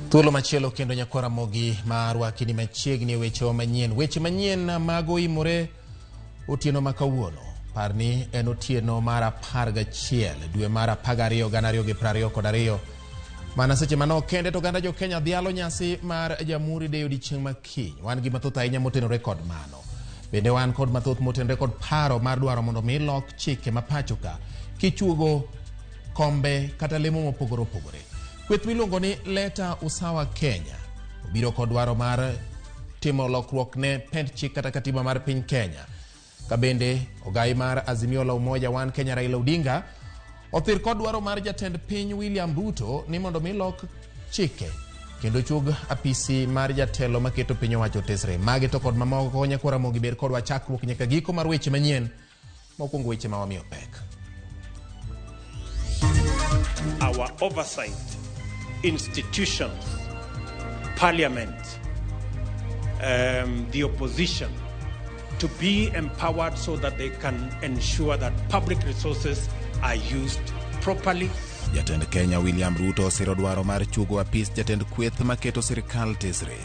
Thuolo machielo kendo nyakwar Ramogi ma rwaki ni machiegni e wechewa manyien. Weche manyien mag oimore otieno ma kawuono. Par ni en otieno mar 11 dwe mar 12 2022. Mana seche manok kende to oganda jo Kenya dhialo nyasi mar Jamhuri Day odiochieng' ma kiny. Wan gi mathoth ahinya motenore kod mano. Bende wan kod mathoth motenore kod paro mar dwaro mondo mi lok chike ma pacho ka kichuogo kombe kata lemo mopogore opogore. Kweth miluongo ni Leta Usawa Kenya obiro kod dwaro mar timo lokruok ne pend chik kata katiba mar piny Kenya. Ka bende ogai mar Azimio la Umoja One Kenya Raila Odinga othir kod dwaro mar jatend piny William Ruto ni mondo mi lok chike kendo chuog apisi mar jatelo maketo piny owacho tesre. Magi to kod mamoko nyakwar Ramogi ber kodwa chakruok nyaka giko mar weche manyien. Mokwongo weche ma wamiyo pek. Our oversight institutions, parliament, the opposition, to be empowered so that they can ensure that public resources are used properly. Jatend Kenya William Ruto osiro dwaro mar chuogo apis jatend kweth maketo sirikal tesre.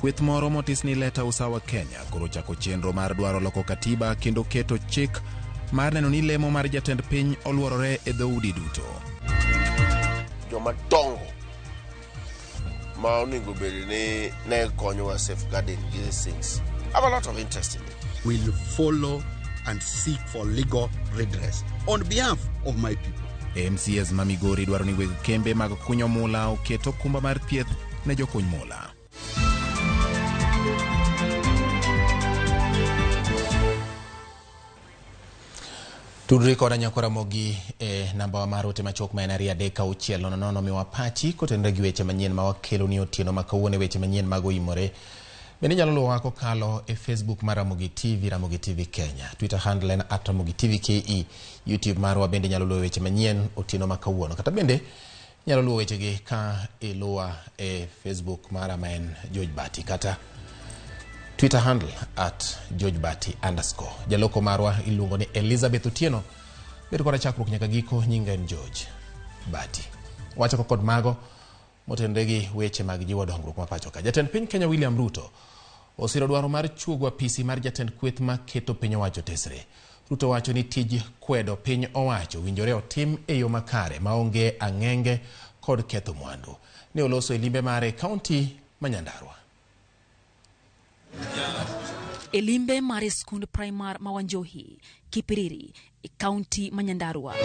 Kweth moro motis ni Leta Usawa Kenya koro chako chenro mar dwaro loko katiba kendo keto chik mar neno ni lemo mar jatend piny oluorore e dhoudi duto. Joma dongo ma onego bed ni ne konyowa safeguarding these things have a lot of interest in it. Will follow and seek for legal redress on behalf of my people. MCAs ma Migori dwaro ni weg kembe mag kunyo mula oket okumba mar thieth ne jokuny mula. Tudri koda nyakwar Ramogi e namba mar ote machuok ma en 23600 miwa pachi kotenore gi weche manyien ma wakelo ni otieno ma kawuono e weche manyien mag oimore. Bende inyalo luwowa kokalo e Facebook mar Ramogi TV, Ramogi TV Kenya. Twitter handle en @RamogiTVKE. YouTube marwa bende inyalo luwo weche manyien otieno ma kawuono. Kata bende inyalo luwo wechegi ka iluwa e Facebook mara ma en George Bati kata Twitter handle @GeorgeBati_. Jaloko marwa iluongo ni Elizabeth Otieno. Bed koda chakruok nyaka giko, nyinga en George Bati. Wachako kod mago motenore gi weche mag jiwo dongruok ma pacho ka. Jatend piny Kenya William Ruto osiro dwaro mar chuogo apisi mar jatend kweth maketo piny owacho tesre. Ruto wacho ni tij kwedo piny owacho winjore otim e yo makare maonge ang'enge kod ketho mwandu. Ne oloso e limbe mare e kaunti ma Nyandarua. E limbe mare skund primar ma Wanjohi, Kipiriri, e kaunti ma Nyandarua.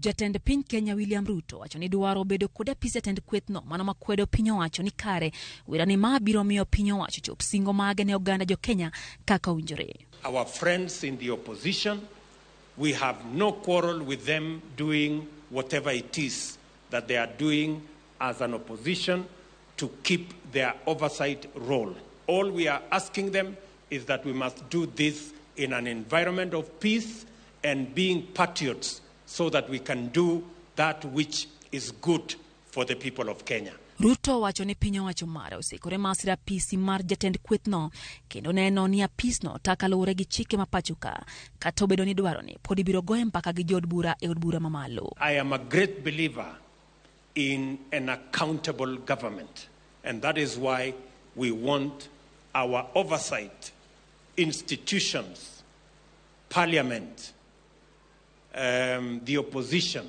Jatend piny Kenya William Ruto wacho ni dwaro bedo kod apis jatend kwethno mano makwedo piny owacho ni kare wera ni ma biro miyo piny owacho chop singo mage ne oganda jo Kenya kaka owinjore. Our friends in the opposition, we have no quarrel with them doing whatever it is that they are doing as an opposition to keep their oversight role. All we are asking them is that we must do this in an environment of peace and being patriots so that we can do that which is good for the people of Kenya. Ruto wacho ni piny owacho mare osekore masira apisi mar jatend kwethno kendo neno ni apisno taka luwore gi chike ma pacho ka kata obedo ni dwaro ni pod ibiro goye mbaka gi jood bura e od bura mamalo. I am a great believer in an accountable government, and that is why we want our oversight institutions, parliament, the opposition,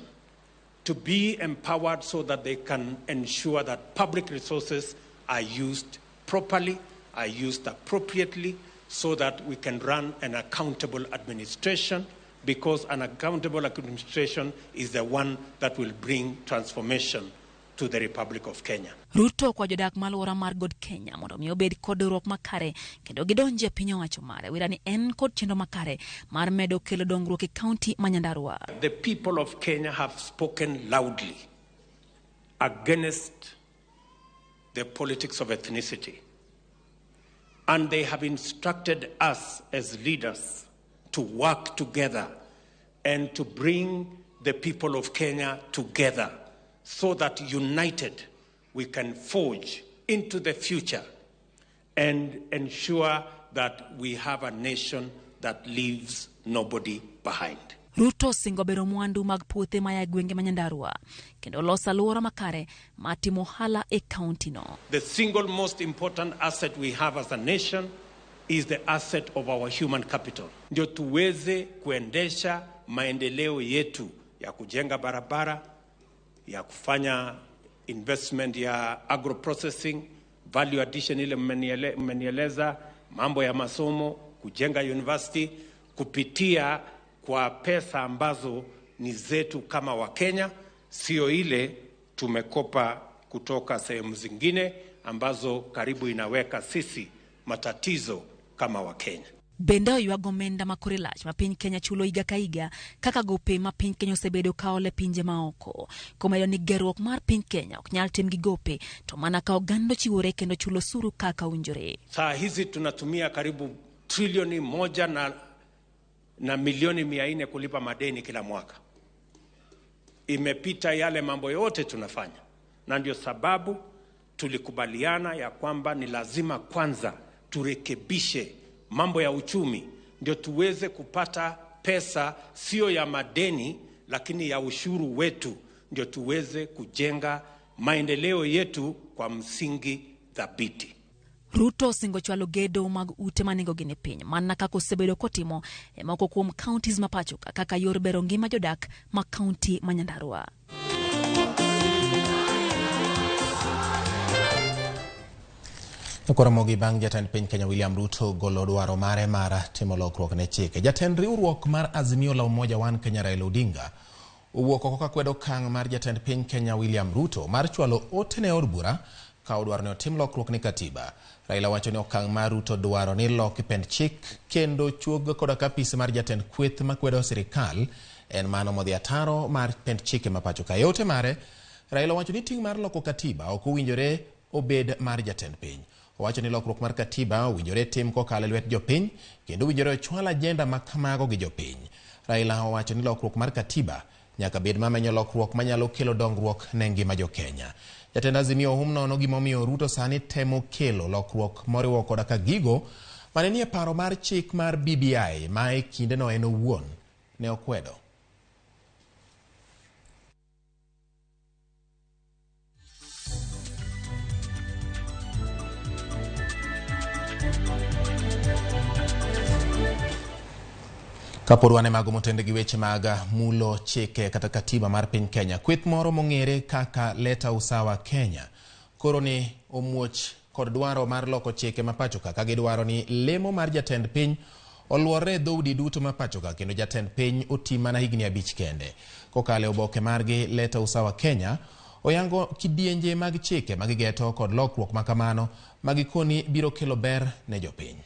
to be empowered so that they can ensure that public resources are used properly, are used appropriately, so that we can run an accountable administration, because an accountable administration is the one that will bring transformation to the Republic of Kenya. Ruto kwa jodak ma alwora mar God Kenya mondo mi obed kod riwruok makare kendo gidonje piny owacho mare wira ni en kod chenro makare mar medo kelo dongruok e kaunti ma Nyandarua. The people of Kenya have spoken loudly against the politics of ethnicity, and they have instructed us as leaders to work together and to bring the people of Kenya together so that united we can forge into the future and ensure that we have a nation that leaves nobody behind. Ruto osingo bero mwandu mag puothe maya e gwenge ma Nyandarua kendo loso alwora makare mar timo ohala e kaunti no. The single most important asset we have as a nation is the asset of our human capital. Ndio tuweze kuendesha maendeleo yetu ya kujenga barabara, ya kufanya investment ya agro processing, value addition ile mmenieleza, mambo ya masomo, kujenga university kupitia kwa pesa ambazo ni zetu kama Wakenya, sio ile tumekopa kutoka sehemu zingine ambazo karibu inaweka sisi matatizo kama Wakenya. Bende oywago omenda ma kore lach ma piny Kenya chulo higa ka higa kaka gope ma piny Kenya osebedo ka ole pinje maoko. Komedo ni gerruok mar piny Kenya ok nyal tim gi gope to mana ka oganda ochiwore kendo chulo osuru kaka owinjore. Saa hizi tunatumia karibu trilioni 1 na milioni 400 kulipa madeni kila mwaka. Imepita yale mambo yote tunafanya, na ndio sababu tulikubaliana ya kwamba ni lazima kwanza turekebishe mambo ya uchumi ndio tuweze kupata pesa sio ya madeni lakini ya ushuru wetu, ndio tuweze kujenga maendeleo yetu kwa msingi thabiti. Ruto osingo chwalo gedo mag ute ma nengogi ni piny mana kaka osebedo kotimo e moko kuom counties ma pacho ka kaka yor bero ngima jodak ma kaunti ma Nyandarua. Koro bang' jatend piny Kenya William Ruto golo dwaro mare mar timo lokruok ne chike. Jatend riwruok mar Azimio la Umoja One Kenya Raila Odinga owuok oko kakwedo okang' mar jatend piny Kenya William Ruto mar chwalo ote ne od bura ka odwaro ni otim lokruok ne katiba. Raila wacho ni okang' mar Ruto dwaro ni loki pend chik kendo chuog koda kapis mar jatend kweth makwedo sirikal en mano modhi ataro mar pend chike ma pacho ka. E ote mare, Raila wacho ni ting' mar loko katiba ok owinjore obed mar jatend piny. Owacho ni lokruok mar katiba owinjore tim kokalo e lwet jopiny kendo owinjore ochwal ajenda ma kamago gi jopiny. Raila owacho ni lokruok mar katiba nyaka bed mamenyo lokruok manyalo kelo dongruok ne ngima jokenya. Jatend Azimio ohum nono gimomiyo Ruto sani temo kelo lokruok moriwo koda ka gigo mane nie paro mar chik mar BBI ma e kindeno en owuon ne okwedo. Kapod wan e mago motende gi weche mag mulo chike kata katiba mar piny Kenya, kweth moro mong'ere kaka Leta Usawa Kenya koro ni omuoch kod dwaro mar loko chike ma pacho ka, ka gidwaro ni lemo mar jatend piny oluorre e dhoudi duto ma pacho ka kendo jatend piny oti mana higni 5 kende. Kokalo e oboke margi, Leta Usawa Kenya oyango kidienje mag chike ma gigeto kod lokruok ma kamano ma gikoni biro kelo ber ne jopiny.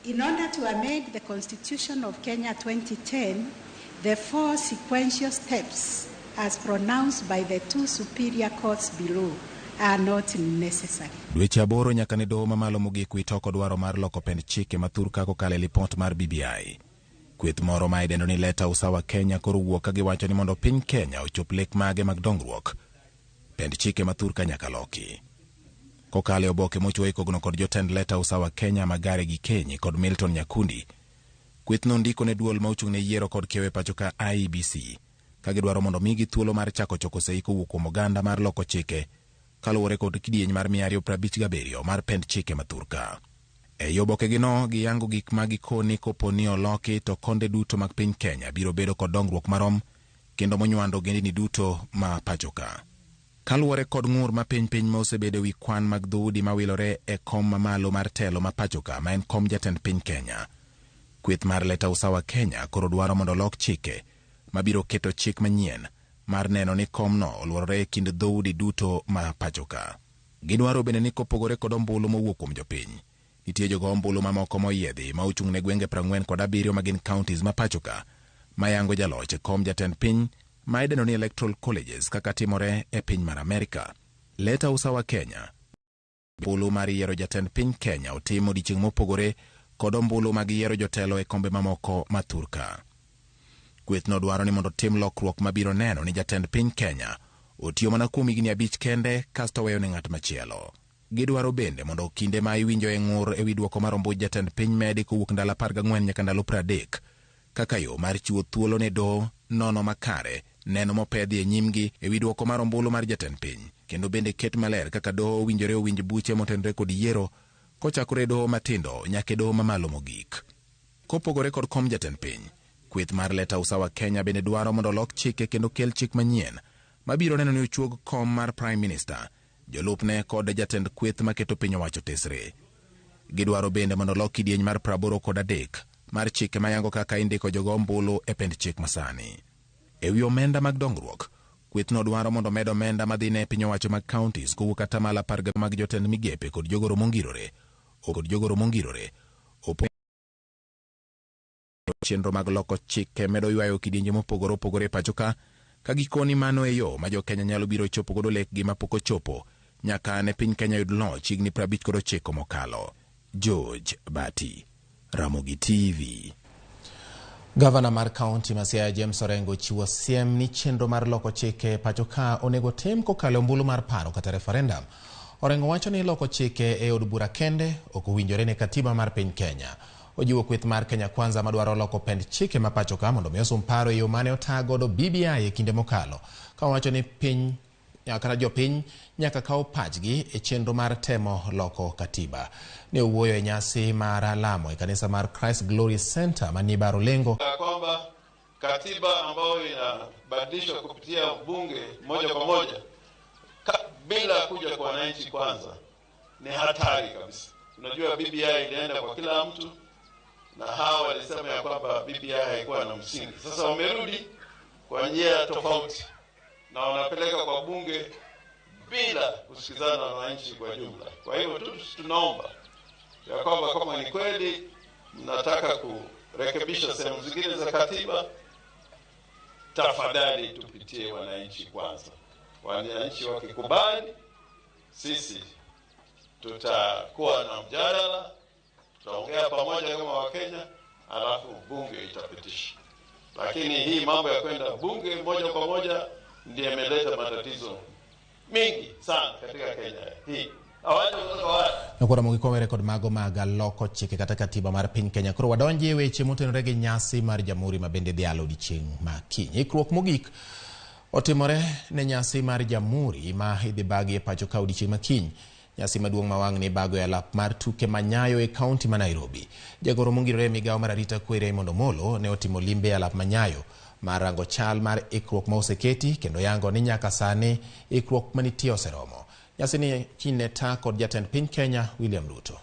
In order to amend the Constitution of Kenya 2010, the 4 sequential steps as pronounced by the 2 superior courts below are not necessary. Dweche 8 nyaka ne doho mamalo mogik wito oko dwaro mar loko pend chike ma thur ka kokalo e lipot mar BBI. Kweth moro ma idendo ni Leta Usawa Kenya koro wuok ka giwacho ni mondo piny Kenya ochop lek mage mag dongruok, pend chike ma thur ka nyaka loki. Kokalo e oboke mochwo e kogno kod jotend Leta Usawa Kenya Magare Gikenyi kod Milton Nyakundi, kwethno ndiko ne duol ma ochung' ne yiero kod kiewo e pacho ka IEBC ka gidwaro mondo migi thuolo mar chako choko sei kowuok kuom oganda mar loko chike kaluwore kod kidieny mar 257 mar pend chike ma thur ka. Ei obokegino giyango gik ma gikoni kopo ni oloki to konde duto mag piny Kenya biro bedo kod dongruok marom kendo monywando ogendini duto ma pacho ka. Kaluwore kod ng'ur ma piny piny ma osebedo ewi kwan mag dhoudi mawilore e kom mamalo mar telo ma pacho ka ma en kom jatend piny Kenya, kweth mar Leta Usawa Kenya koro dwaro mondo olok chike mabiro keto chik manyien mar neno ni komno oluorore e kind dhoudi duto ma pacho ka. Gidwaro bende ni kopogore kod ombulu mowuok kuom jopiny, nitie jogo ombulu mamoko moyiedhi ma ochung' ne gwenge 47 ma gin counties ma pacho ka mayango jaloch e kom jatend piny ma idendo ni electoral colleges kaka timore e piny mar Amerika. Leta Usawa Kenya ombulu mar yiero jatend piny Kenya otim odiechieng' mopogore kod ombulu mag yiero jotelo e kombe mamoko ma thur ka. Kwethno dwaro ni mondo otim lokruok mabiro neno ni jatend piny Kenya otiyo mana kuom higni 5 kende kasto weyo ne ng'at machielo. Gidwaro bende mondo kinde ma iwinjo e ng'ur ewi dwoko mar ombuch jatend piny medi kowuok ndalo 14 nyaka ndalo 30 kaka yo mar chiwo thuolo ne doho nono makare neno mopedhi e nyimgi e wi dwoko mar ombulu mar jatend piny, kendo bende ket maler kaka doho owinjore owinj buche motenore kod yiero kochakore e doho matindo nyaka e doho mamalo mogik. Kopogore kod kom jatend piny, kweth mar Leta Usawa Kenya bende dwaro mondo olok chike kendo kel chik manyien mabiro neno ni ochuog kom mar Prime Minister, jolupne kod jatend kweth maketo piny owacho tesre. Gidwaro bende mondo olok kidieny mar 83 mar chike mayango kaka indiko jogo ombulu e pend chik masani. E wi omenda mag dongruok, kwethno dwaro mondo med omenda madhi ne piny owacho mag counties kowuok 10% mag jotend migepe kod jogoro mongirore kod jogoro mongirore opo chenro mag loko chike medo ywayo kidienje mopogore opogore e pacho ka ka gikoni mano e yo ma jo-Kenya nyalo biro chopo godo lekgi mapok ochopo nyaka ne piny Kenya yud loch higni 59 mokalo. George Bati, Ramogi TV. Gavana mar kaunti ma Siaya James Orengo chiwo siem ni chenro mar loko chike pacho ka onego tim kokalo e ombulu mar paro kata referendum. Orengo wacho ni loko chike e od bura kende ok owinjore ne katiba mar piny Kenya. Ojiwo kweth mar Kenya Kwanza madwaro loko pend chike ma pacho ka mondo mi osum paro e yo mane ota godo BBI e kinde mokalo. Ka owacho ni piny kata jopiny nyaka kaw pachgi e chenro mar temo loko katiba. Ne owuoyo e nyasi mar lamo e kanisa mar Christ Glory Center manie Bar Olengo. Kwamba katiba ambayo inabadilishwa kupitia bunge moja kwa moja bila kuja kwa wananchi kwanza ni hatari kabisa. Tunajua BBI ilienda kwa kila mtu na hawa walisema ya kwamba BBI haikuwa na msingi. Sasa wamerudi kwa njia tofauti na wanapeleka kwa bunge bila kusikizana na wananchi kwa jumla. Kwa hivyo tunaomba ya kwamba kama ni kweli mnataka kurekebisha sehemu zingine za katiba, tafadhali tupitie wananchi kwanza. Wananchi wakikubali, sisi tutakuwa na mjadala, tutaongea pamoja kama Wakenya, alafu bunge itapitisha. Lakini hii mambo ya kwenda bunge moja kwa moja ndiye imeleta matatizo mingi sana katika Kenya hii. Koro Ramogi were kod mago mag loko chike kata katiba mar piny Kenya. Koro wadonje e weche motenore gi nyasi mar Jamhuri ma bende dhi alo odiochieng' ma kiny. Ikruok mogik otimore ne nyasi mar Jamhuri ma idhi bagi e pacho ka odiochieng' ma kiny. Nyasi maduong' ma wang' ni ibago e alap mar tuke ma Nyayo e kaunti ma Nairobi. Jagoro mongirore e migawo mar arita kwe Raymond Omolo ne otimo limbe e alap ma Nyayo mar rango chal mar ikruok ma oseketi kendo yango ni nyaka sani ikruok manitie oseromo. Nyasi ni kiny ne ta kod jatend piny Kenya William Ruto.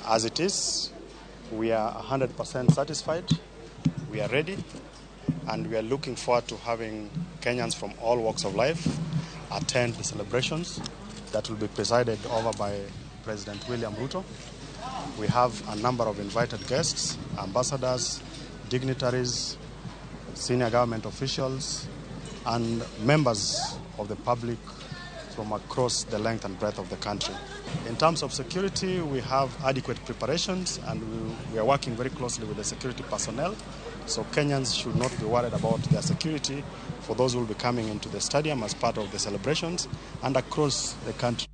As it is, we are 100% satisfied, we are ready, and we are looking forward to having Kenyans from all walks of life attend the celebrations that will be presided over by President William Ruto. We have a number of invited guests, ambassadors, dignitaries, senior government officials, and members of the public from across the length and breadth of the country. In terms of security, we have adequate preparations and we are working very closely with the security personnel. So Kenyans should not be worried about their security for those who will be coming into the stadium as part of the celebrations and across the country.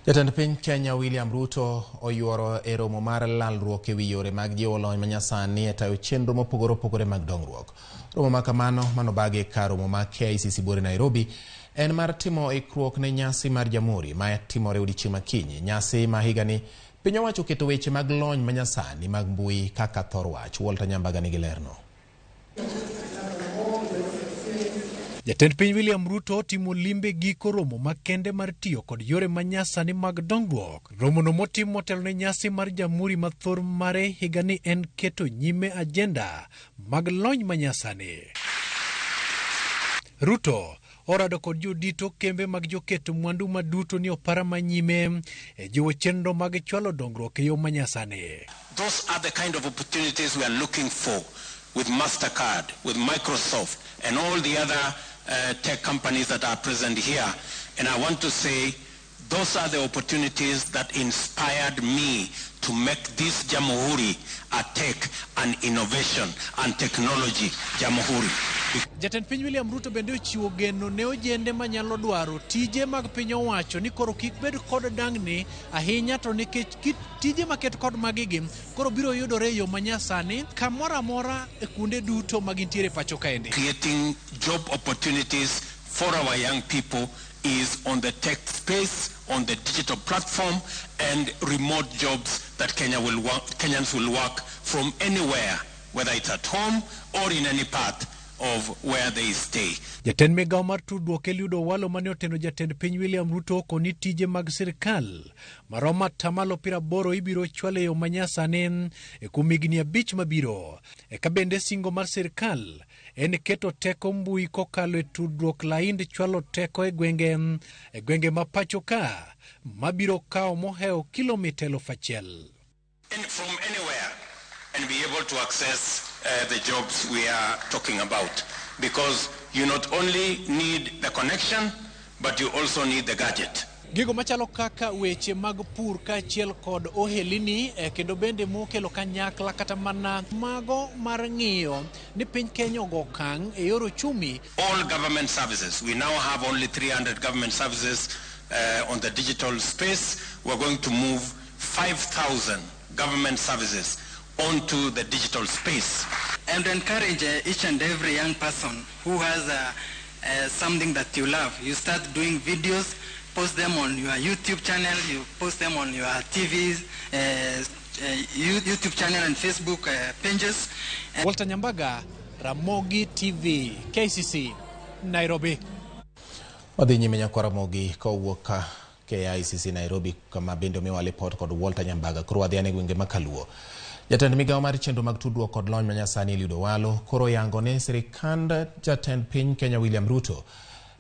Jatend piny Kenya William Ruto oyuoro e romo mar lalruok e wi yore mag jiwo lony manyasani e tayo chenro mopogore opogore mag dongruok. Romo ma kamano manobagi kar romo ma KICC buore Nairobi en mar timo ikruok ne nyasi mar Jamhuri ma timore odiochieng' ma kiny. Nyasi ma higani piny owacho oketo weche mag lony manyasani mag mbui kaka thor wach. Walter Nyambaga nigi lerno. Jatend piny William Ruto timo limbe giko romo makende mar tiyo kod yore manyasani mag dongruok. Romono motim motelo ne nyasi mar Jamhuri ma thor mare higani en keto nyime ajenda mag lony manyasani. Ruto orado kod jodito kembe mag joketo mwandu maduto ni opara manyime e jiwo chenro mag chwalo dongruok e yo manyasani. Those are the kind of opportunities we are looking for with MasterCard, with Microsoft, and all the other tech companies that are present here. And I want to say those are the opportunities that inspired me to make this Jamhuri a tech and innovation and technology Jamhuri. Jatend piny William Ruto bende ochiwo geno ne ojende manyalo dwaro tije mag piny owacho ni koro kik bed kod dangni ahinya to nikech kit tije maket kod magigi koro biro yudore e yo manyasani kamoro amora e kuonde duto magintiere pacho kaendi. Creating job opportunities for our young people is on the tech space, on the digital platform, and remote jobs that Kenyans will work from anywhere, whether it's at home or in any part of where they stay. Jatend migawo mar tudruok Eliud Owalo mane oteno jatend piny William Ruto koni tije mag sirkal maromo atamalo 80 ibiro chwal e yo manyasani e kuom higni 5 mabiro. Eka bende singo mar sirkal en keto teko mbui kokalo e tudruok laind chwalo teko e gwenge ma pacho ka mabiro kawo mohewo kilomita 1000. From anywhere and be able to access the jobs we are talking about, because you not only need the connection, but you also need the gadget. Gigo machalo kaka weche mag pur kaachiel kod ohelini kendo bende mokelo kanyakla kata mana mago mar ng'iyo ni piny Kenya ogo okang' e yor ochumi. All government services. We now have only 300 government services on the digital space. We're going to move 5,000 government services onto the digital space. And encourage each and every young person who has something that you love. You start doing videos, post them on your YouTube channel, you post them on your TVs, YouTube channel and Facebook pages. Walter Nyambaga, Ramogi TV, KCC, Nairobi. Wadhi nyime nyakwa Ramogi kowuok ka KICC Nairobi kama bende omiwa lipot kod Walter Nyambaga. Koro wadhi ane gwenge ma Kaluo. Jatend migawo mar chenro mag tudruok kod lony manyasani Eliud Owalo koro yango ne sirikand jatend piny Kenya William Ruto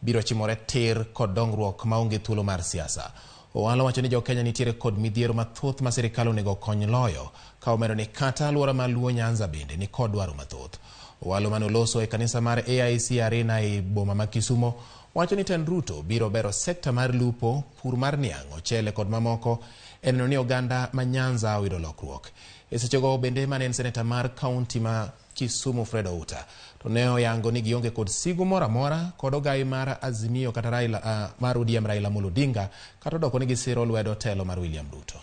biro chimore tir kod dongruok maonge thuolo mar siasa. Owalo wacho ni jo-Kenya nitiere kod midhiero mathoth ma sirikal onego kony loyo, ka omedo ni kata alwora ma Luo Nyanza bende ni kod dwaro mathoth. Owalo mane oloso e kanisa mar AIC Arena e boma ma Kisumo wacho ni tend Ruto biro bero sekta mar lupo, pur mar niang', ochele kod mamoko e neno ni oganda ma Nyanza oyudo lokruok. E sechego bende mane en seneta mar kaunti ma Kisumu Fred Outa to ne oyango ni gionge kod sigu moro amora kod ogai mar Azimio kata Raila, mar ODM Raila Amolo Odinga kata odoko ni gisiro lwedo telo mar William Ruto.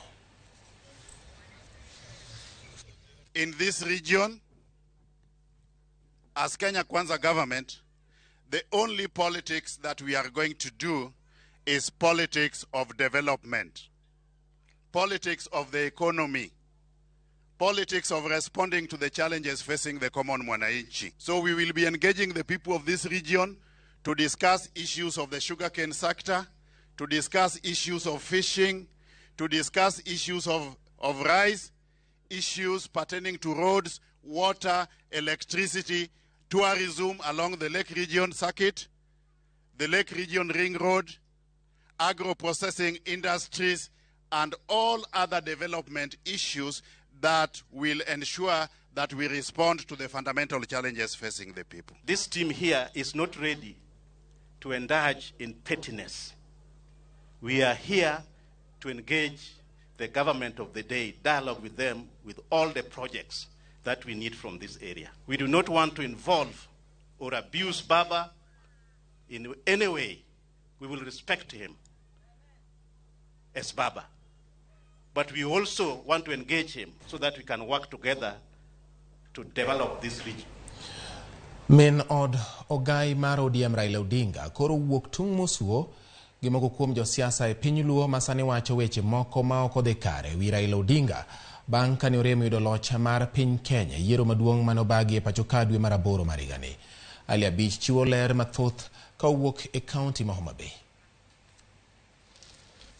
In this region, as Kenya Kwanza government, the only politics that we are going to do is politics of development, politics of the economy, politics of responding to the challenges facing the common mwananchi. So we will be engaging the people of this region to discuss issues of the sugarcane sector, to discuss issues of fishing, to discuss issues of rice, issues pertaining to roads, water, electricity, tourism along the Lake Region circuit, the Lake Region Ring Road, agro-processing industries, and all other development issues that will ensure that we respond to the fundamental challenges facing the people. This team here is not ready to indulge in pettiness. We are here to engage the government of the day, dialogue with them with all the projects that we need from this area. We do not want to involve or abuse Baba in any way. We will respect him as Baba. But we also want to engage him so that we can work together to develop this region. Min od ogai mar ODM Raila Odinga koro wuok tung' mosuo gi moko kuom josiasa e piny Luo ma sani wacho weche moko ma ok odhi kare wi Raila Odinga bang' kane orem yudo loch mar piny Kenya yiero maduong' mane obagi e pacho ka dwe mar 8 mar higani. Ali Abich chiwo ler mathoth ka owuok e kaunti ma Homa Bay.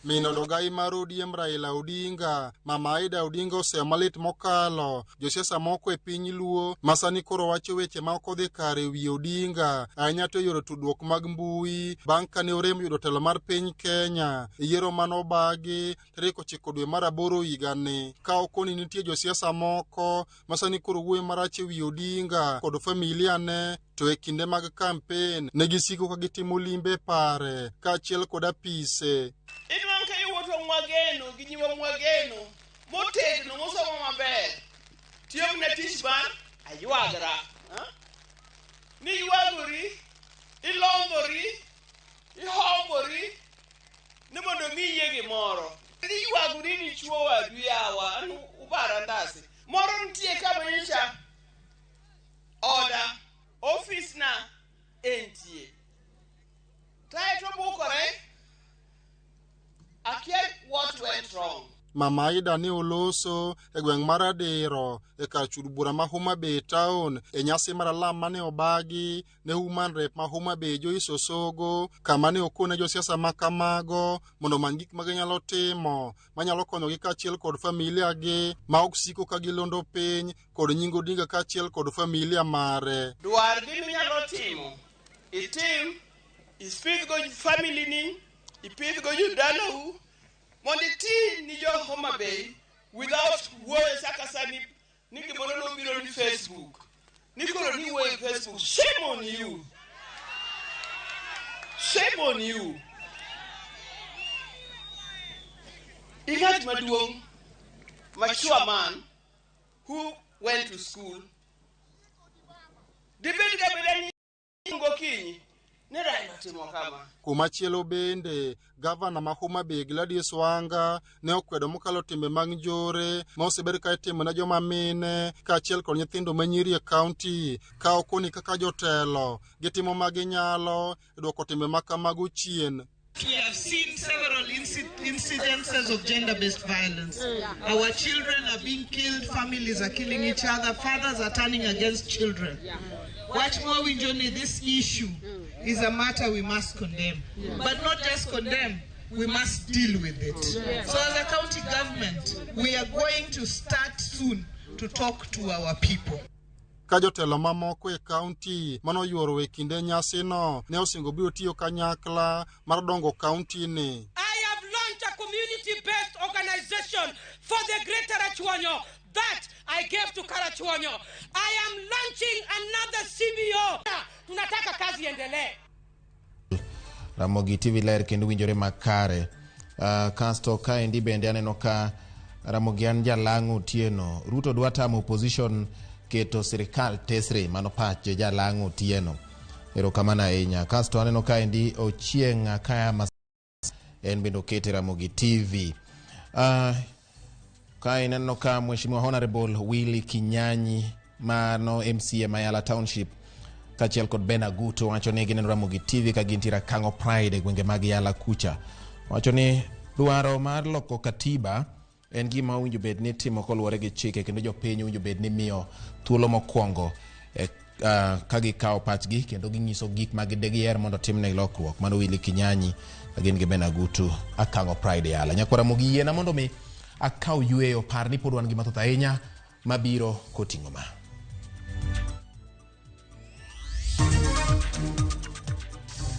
Min od ogai mar ODM Raila Odinga, Mama Aida Odinga oseyo malit mokalo josiasa moko e piny Luo ma sani koro wacho weche ma ok odhi kare wi Odinga ahinya to e yore tudruok mag mbui bang' kane orem yudo telo mar piny Kenya e yiero mane obagi tarik 9 dwe mar 8 higani. Ka okoni nitie josiasa moko ma sani koro wuoyo marach e wi Odinga kod familia ne, to e kinde mag kampen ne gisiko ka gitimo limbe pare kaachiel kod apise. Inwang' ka iwuotho mwageno gi nyiwa mwageno motegno mosomo maber tiyo ne tich mar aywagra. Ni ywagori, ilombori, ihombori ni mondo miyie gimoro. Ni ywagori ni chuo wadu yawa, an ubara ndasi. Moro nitie kama nyocha oda, ofis na entie. Kaeto bukore, akia what went wrong. Mama Aida ne oloso e gweng' mar Adiro e kar chud bura ma Homa Bay town e nyasi mar alam mane obagi ne Woman Rep ma Homa Bay Joyce Osogo kama ne okone josiasa ma kamago mondo omany gik ma ginyalo timo manyalo konyogi kaachiel kod familia gi ma ok siko ka gilondo piny kod nying Odinga kaachiel kod familia mare. Dwar gima inyalo timo, itim, ipidhgo family ni, ipidhgo jodalau, mondo iti ni jo Homa Bay without wuoyo chaka sani ni gimoro nobiro ni Facebook. Ni koro ni wuoyo e Facebook. Shame on you. Shame on you. Ing'at maduong', mature man who went to school. Dibed ga beda ni gokinyi ni Raila timo kama. Kumachielo bende, gavana ma Homa Bay Gladys Wanga ne okwedo mokalo timbe mag njore ma osebed ka itimo ne joma mine kaachiel kod nyithindo ma nyiri e kaunti ka okoni kaka jotelo gitimo ma ginyalo e duoko timbe ma kamago chien. We have seen several incidences of gender-based violence. Our children are being killed, families are killing each other, fathers are turning against children. Wach mwawinjo ni this issue is a matter we must condemn. But not just condemn, we must deal with it. So as a county government, we are going to start soon to talk to our people. Ka jotelo mamoko e kaunti manoyuoro e kinde nyasino ne osingo biro tiyo kanyakla mar dongo kaunti ni. I have launched a community-based organization for the Greater Rachuonyo that I gave to Karachuonyo. I am launching another CBO. Tunataka kazi iendelee. Ramogi TV ler kendo winjore makare. Kasto kaendi bende aneno ka Ramogi an jalang'o Otieno. Ruto dwa tamo opposition keto sirikal tesre, mano pach jalang'o Otieno. Erokamano ahinya. Kasto aneno kaendi Ochieng' Akaya Mas en bende okete Ramogi TV. Kae ineno ka Mheshimiwa Honorable Willy Kinyanyi mano MCA Mayala Township kaachiel kod Ben Aguto wacho ni gineno Ramogi TV ka gintiere Kang'o Pride e gwenge mag Yala kucha. Wacho ni dwaro mar loko katiba en gima owinjo bed ni itimo koluwore gi chike kendo jopiny owinjo bed ni miyo thuolo mokwongo e, ka gikawo pachgi kendo ginyiso gik ma giher mondo timne lokruok. Mano Willy Kinyanyi ka gin gi Ben Agutu Akang'o Pride Yala. Nyakwara Ramogi yiena mondo mi akaw yweyo par ni pod wan gi mathoth ahinya mabiro koting'o ma.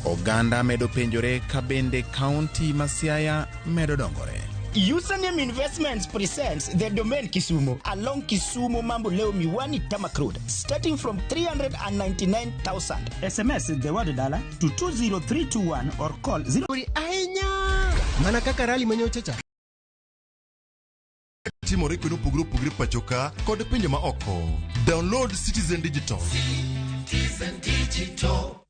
Oganda medo penjore ka bende kaunti ma Siaya medo dongore. Username Investments presents the Domain Kisumu along Kisumu Mamboleo Miwani Tarmac Road, starting from 399,000. SMS the word dollar to 20321 or call 0. Ahinya mana kaka rali manyocha cha timore kuonde mopogore opogore pacho ka kod pinje ma oko. Download Citizen Digital. Citizen Digital.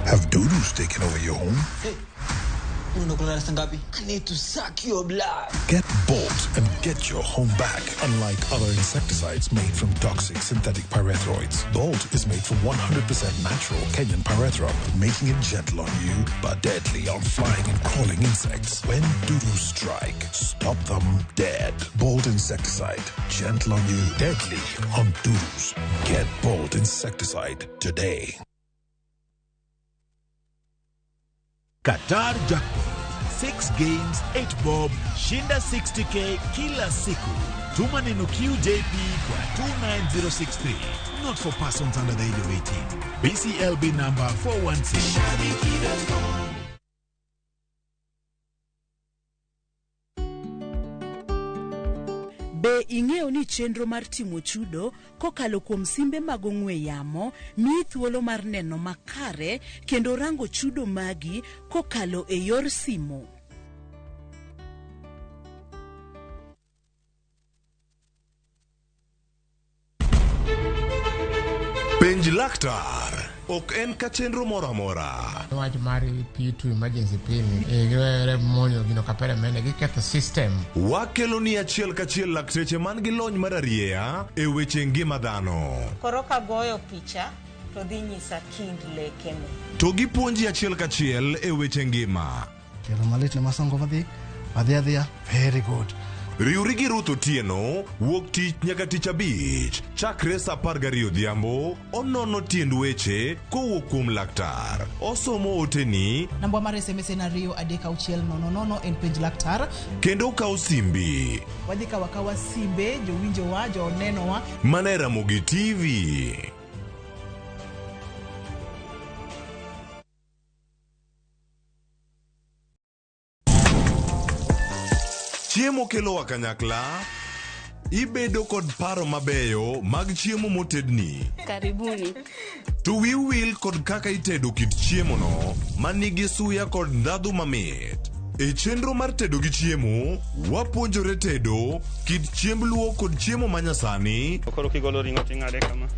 Have dudus taken over your home? I need to suck your blood. Get Bolt and get your home back. Unlike other insecticides made from toxic synthetic pyrethroids, Bolt is made from 100% natural Kenyan pyrethrum, making it gentle on you but deadly on flying and crawling insects. When dudus strike, stop them dead. Bolt insecticide, gentle on you, deadly on dudus. Get Bolt insecticide today. Qatar Jackpot. 6 games, 8 bob, shinda 60K kila siku. Tuma neno QJP kwa 29063. Not for persons under the age of 18. BCLB number 416. Be ing'eyo ni chenro mar timo chudo kokalo kuom simbe mag ong'we yamo miyi thuolo mar neno makare kendo rango chudo magi kokalo e yor simo? Laktar ok en ka chenro moro amora. Wach mar P2 emergency pin giwere monyo gino kapere mene giketho system. Wakelo ni achiel kachiel lakteche man gi lony mar arieya e weche ngima dhano. Koro kagoyo picha to dhi nyisa kind lekene. To gipuonji achiel kachiel e weche ngima. Tielo malit ne masongo madhi adhi adhiya very good. Riwri gi Ruth Otieno wuok tich nyaka tich abich chakre saa 12 odhiambo onono tiend weche kowuok kuom laktar. Osomo oteni Namba mar SMS en 2 3 6 0 0 en penj laktar. kendo okawo simbi Wadhi kawo akawa simbe jowinjowa jonenowa. mana e Ramogi TV. Chiemo kelowa kanyakla. Ibedo kod paro mabeyo mag chiemo motedni. Karibuni. To wiu wil kod kaka itedo kit chiemono manigi suya kod ndhadhu mamit. E chenro mar tedo gi chiemo, wapuonjore tedo kit chiemb luo kod chiemo manyasani. Koro kigolo ring'o ting'ade kama.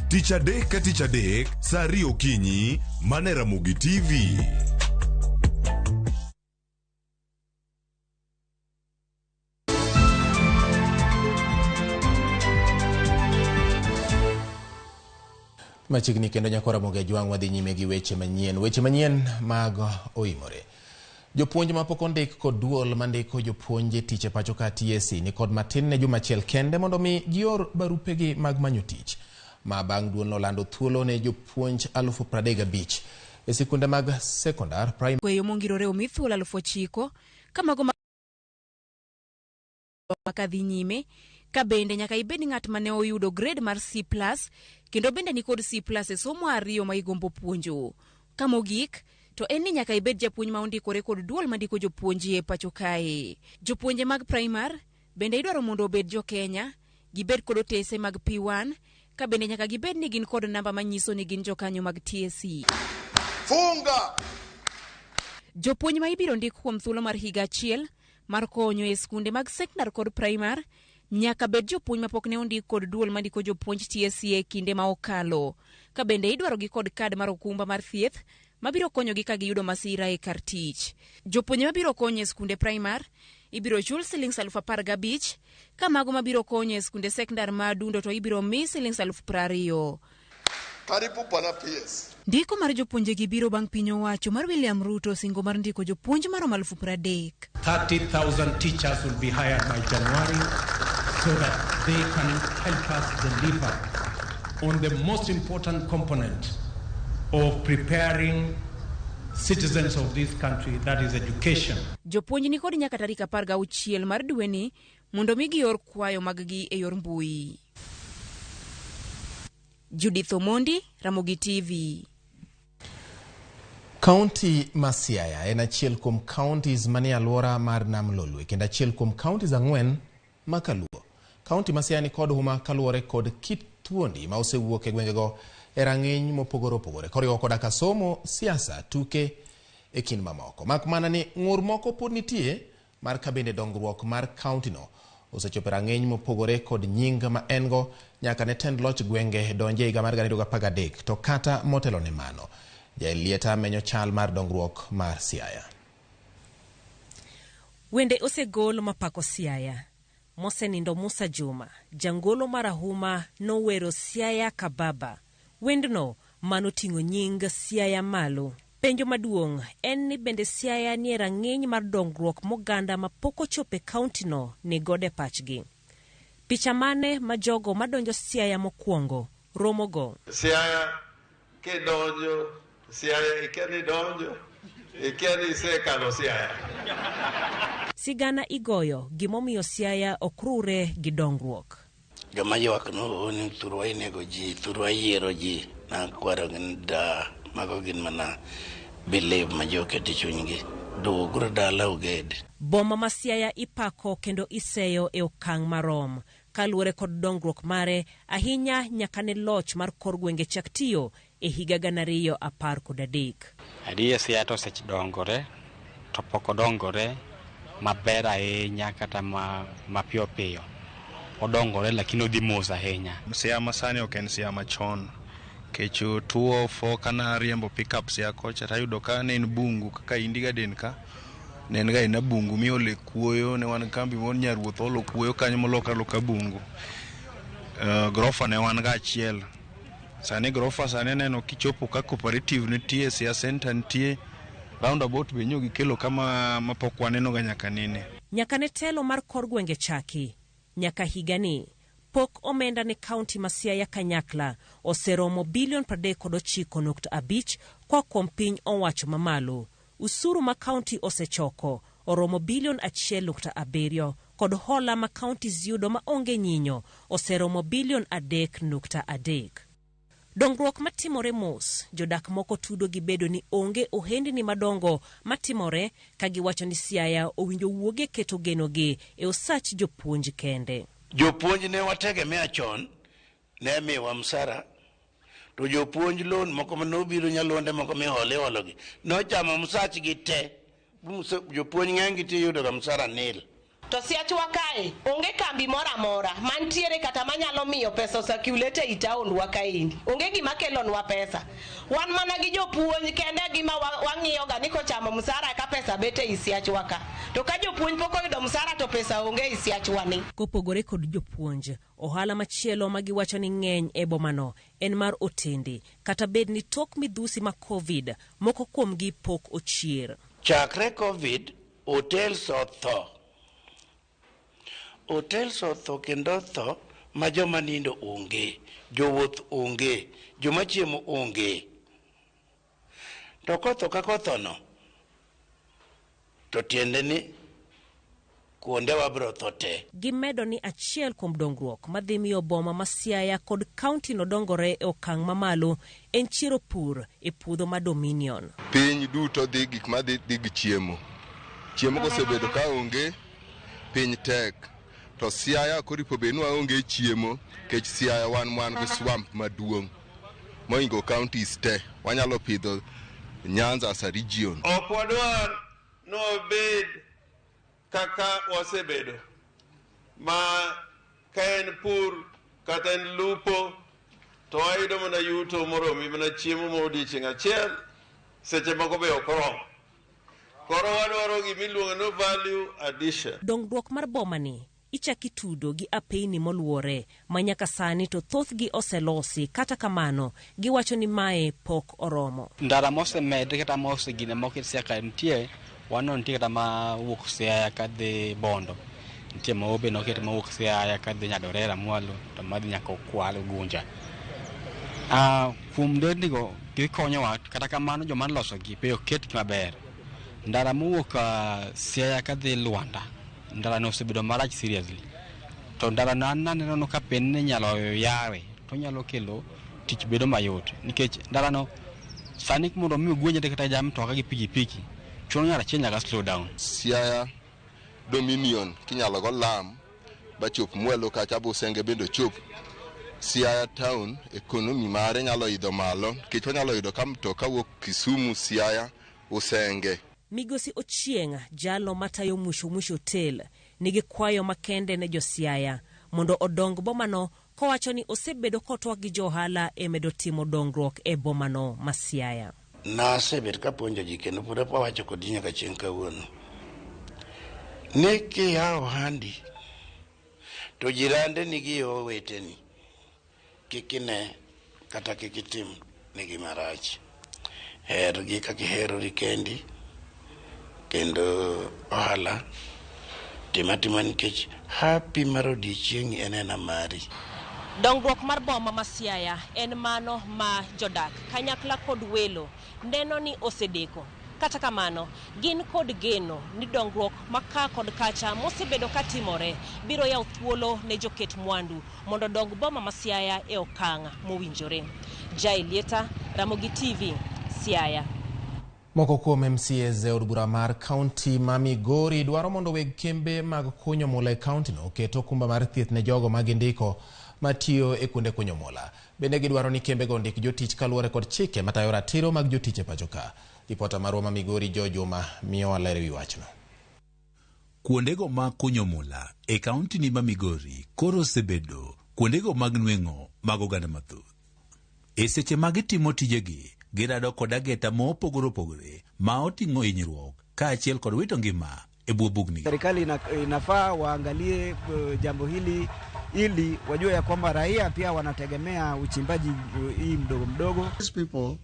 Tich adek ka tich adek, saa 2 okinyi, mana e Ramogi TV. Machiegni kendo nyakwa Ramogi Ajwang' wadhi nyime gi weche manyien. Weche manyien mag oimore. Jopuonj mapok ondik kod duol mandiko jopuonj e tich e pacho ka TSC ni kod matin ne juma achiel kende mondo mi gior barupegi mag manyo tich. Ma bang' duol nolando thuolo ne jopuonj 35,000 e sikunde mag sekondar, primary Kweyo mongirore omi thuolo 9,000 ka mago kadhi nyime ka bende nyaka ibed ng'at mane oyudo grade mar C+ kendo bende nikod C+ e somo 2 ma igombo puonjo. Ka mogik to en ni nyaka ibed japuonj ma ondikore kod duol mandiko jopuonj e pacho kae. Jopuonje mag primar bende idwaro mondo obed jo Kenya, gibed kod otese mag P1 ka bende nyaka gibed ni gin kod namba manyiso ni gin jokanyo mag TSC. Funga! Jopuonj ma ibiro ndik kuom thuolo mar higa achiel mar konyo e skunde mag sekondar kod primar nyaka bed jopuonj mapok ne ondik kod duol mandiko jopuonj TSC e kinde ma okalo. Ka bende idwarogi kod kad mar okumba mar thieth mabiro konyogi ka giyudo masira e kar tich. Jopuonje mabiro konyo e skunde primar ibiro chul silings 15,000 ka mago mabiro konyo e skunde sekondar ma Adundo to ibiro mi silings 20,000. Karibu Bwana PS. Ndiko mar jopuonjegi biro bang' piny owacho mar William Ruto singo mar ndiko jopuonj maromo 30,000. 30,000 teachers will be hired by January so that they can help us deliver on the most important component of preparing citizens of this country, that is education. Jopuonj ni kod nyaka tarik 16 mar dweni mondo mi gior kwayo maggi e yor mbui. Judith Omondi, Ramogi TV. Kaunti ma Siaya en achiel kuom counties manie alwora mar Nam Lolwe kendo achiel kuom counties 4 ma kaluo. Kaunti ma Siaya ni kod huma kaluwore kod kit thuondi ma osewuok e gwengego e rang'iny mopogore opogore koriwo koda ka somo, siasa, tuke e kind mamoko. Mak mana ni ng'ur moko pod nitie mar ka bende dongruok mar kaunti no osechopo e rang'iny mopogore kod nying ma en go nyaka ne tend loch gwenge donje higa mar 2013 to kata motelo ne mano. Jaelieta menyo chal mar dongruok mar Siaya. Wende osegol mapako Siaya. Mosenindo Musa Juma, jangolo marahuma nowero Siaya Kababa. Wendno manoting'o nying Siaya malo. Penjo maduong' en ni bende Siaya nie rang'iny mar dongruok moganda mapok ochopo e kaunti no ni gode pachgi. Picha mane ma jogo madonjo Siaya mokwongo romogo? Siaya kidonjo Siaya ikia ni donjo ikia ni isekalo Siaya. Sigana igoyo gimomiyo Siaya ok rure gi dongruok. Joma ywak no ni thurwa inego ji, thurwa yiero ji, nakwaro gi da mago gin mana believe ma ji oketo e chunygi. Duoguru dala uged. Boma ma Siaya ipako kendo iseyo e okang' marom kaluwore kod dongruok mare ahinya nyaka ne loch mar kor gwenge chak tiyo e higa 2013. Adier Siaya to osedongore to pok odongore maber ahinya kata mapiyo piyo. Odongore lakini odhi mos ahinya. Siaya masani ok en Siaya machon. Kech 204 kana riembo pickup Siaya kocha tayudo ka ne en bungu kaka Indi Garden ka ne en ga ena bungu miole kuoyo ne wan kambi moro nyaruoth olo kuoyo kanyo molokre aloka bungu. Grofa ne wan ga achiel. Sani grofa sani aneno kichopo ka cooperative nitie, Siaya Center nitie, roundabout be nyo gikelo kama mapok waneno ga nyaka nene. Nyaka ne telo mar kor gwenge chaki, nyaka higani, pok omenda ne kaunti ma Siaya kanyakla oseromo bilion 39.5 koa kuom piny owacho mamalo. Usuru ma kaunti osechoko oromo bilion 1.7 kod hola ma counties yudo ma onge nyinyo oseromo bilion 3.3. Dongruok matimore mos, jodak moko tudo gi bedo ni onge ohendni madongo matimore ka giwacho ni Siaya owinjo wuoge keto genogi e osach jopuonj kende. Jopuonj ne wategemea chon, ne miwa msara, to jopuonj loan moko manobiro nyalonde moko mihole hologi, nochamo msachgi te. Jopuonj ng'eny gi tiyudo ga msara nil. To Siachwa kae onge kambi moro amora mantiere kata manyalo miyo pesa osirculate ei taondwa kaendi. Onge gima kelonwa pesa. Wan mana gi jopuonj kende gima wang'iyo ga ni kochamo msara ka pesa bet ei Siachwa ka. To ka jopuonj pok oyudo msara to pesa onge ei Siachwa ni. Kopogore kod jopuonj, ohala machielo ma giwacho ni ng'eny e bomano en mar otende, kata bed ni tok midhusi ma Covid, moko kuomgi pok ochier. Chakre Covid, hotels otho. Hotels otho kendo otho ma joma nindo onge, jowuoth onge, joma chiemo onge. To kotho ka kotho no, to tiende ni kuonde wabro tho te. Gimedo ni achiel kuom dongruok madhi miyo boma ma Siaya kod kaunti no dongore e okang' mamalo en chiero pur e puodho ma Dominion. Piny duto dhi gik madhi dhi gi chiemo. Chiemo kosebedo ka onge, piny tek. To Siaya koripo bed ni waonge chiemo, kech Siaya wan gi swamp maduong' mohingo counties te. Wanyalo pidho Nyanza as a region. Ok wadwar ni wabed kaka wasebedo ma ka en pur kata en lupo to wayudo mana yuto moromi mana chiemo ma odiochieng' achiel, seche moko be ok rom. Koro wadwaro gimiluongo ni value addition. Dongruok mar bomani ichak itudo gi apeyni moluore ma nyaka sani to thothgi oselosi, kata kamano giwacho ni mae pok oromo. Ndara mosemed kata mosegine moket Siaya ka nitie, wano nitie kata mawuok Siaya kadhi Bondo. Nitie moro be noket mawuok Siaya kadhi Nyadorera mwalo to madhi nyaka Okwal Ugunja. Kuom nderni go gikonyowa, kata kamano joma nolosogi be ok ketgi maber. Ndara mowuok Siaya kadhi Luanda, ndara no osebedo marach seriously. To ndara no an naneno ka pen ni inyalo yawe to onyalo kelo tich bedo mayot. Nikech ndara no sani mondo mi ogwenje kata ja mtoka gi pikipiki, chuno ng'ato achiel nyaka slow down. Siaya Dominion kinyalo go lam bachop mwalo kacha Busenge bende ochop. Siaya town economy mare nyalo idho malo nikech wanyalo yudo ka mtoka wuok Kisumu, Siaya, Usenge. Migosi Ochieng', jalo matayo Mwisho Mwisho Hotel, nigi kwayo makende ne jo-Siaya mondo odong bomano kowacho ni osebedo kotwak gi jo ohala e medo timo dongruok e bomano ma Siaya. Nasebet kapuonjo ji kendo pod awacho kodi nyaka chieng' kawuono ni kiyawo ohandi to jirande nigi oweteni kik ine kata kik itim negi marach. Hergi kaka iherori kendi kendo ohala tim atima nikech happy mar odiochieng'i en ena mari. Dongruok mar boma ma Siaya en mano ma jodak kanyakla kod welo neno ni osedeko. Kata kamano, gin kod geno ni dongruok ma ka kod kacha mosebedo katimore biro yawo thuolo ne joket mwandu mondo odong boma ma Siaya e okang' mowinjore. Jai Lieta, Ramogi TV, Siaya. Moko kuom MCAs e od bura mar kaunti ma Migori dwaro mondo weg kembe mag kunyo mula e kauntino oket okumba mar thieth ne jogo ma gindiko matiyo e kuonde kunyo mula. Bende gidwaro ni kembego ondik jotich kaluwore kod chike matayo ratiro mag jotich e pacho ka. Ripota marwa ma Migori Joe Juma miyowa ler ewi wachno. Kuondego mag kunyo mula e kaontini ma Migori koro osebedo kuondego mag nweng'o mag oganda mathoth. E seche ma gitimo tijegi, girado kod ageta mopogore opogore ma oting'o hinyruok kaachiel kod wito ngima e bwo bugni. Serikali inafaa waangalie jambo hili ili wajue ya kwamba raia pia wanategemea uchimbaji hii mdogo mdogo. These people,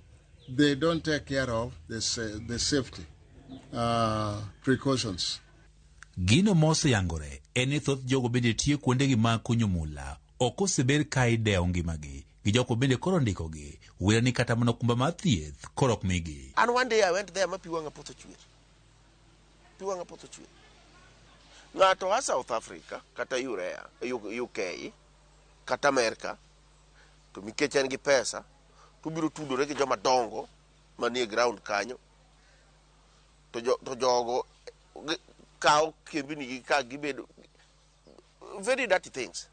they don't take care of the safety precautions. Gino moseyangore en ni thoth jogo bende tiyo kuondegi mag kunyo mula ok oseber ka idewo ngimagi gi jogo bende koro ndikogi wira ni kata mana okumba mar thieth koro ok migi. And one day I went there ma pi wang'a potho chwer. Pi wang'a potho chwer. Ng'ato a South Africa kata Urea, UK kata America to nikech en gi pesa to obiro tudore gi joma dongo manie ground kanyo to, jo, to jogo kawo kembni gi ka gibedo very dirty things.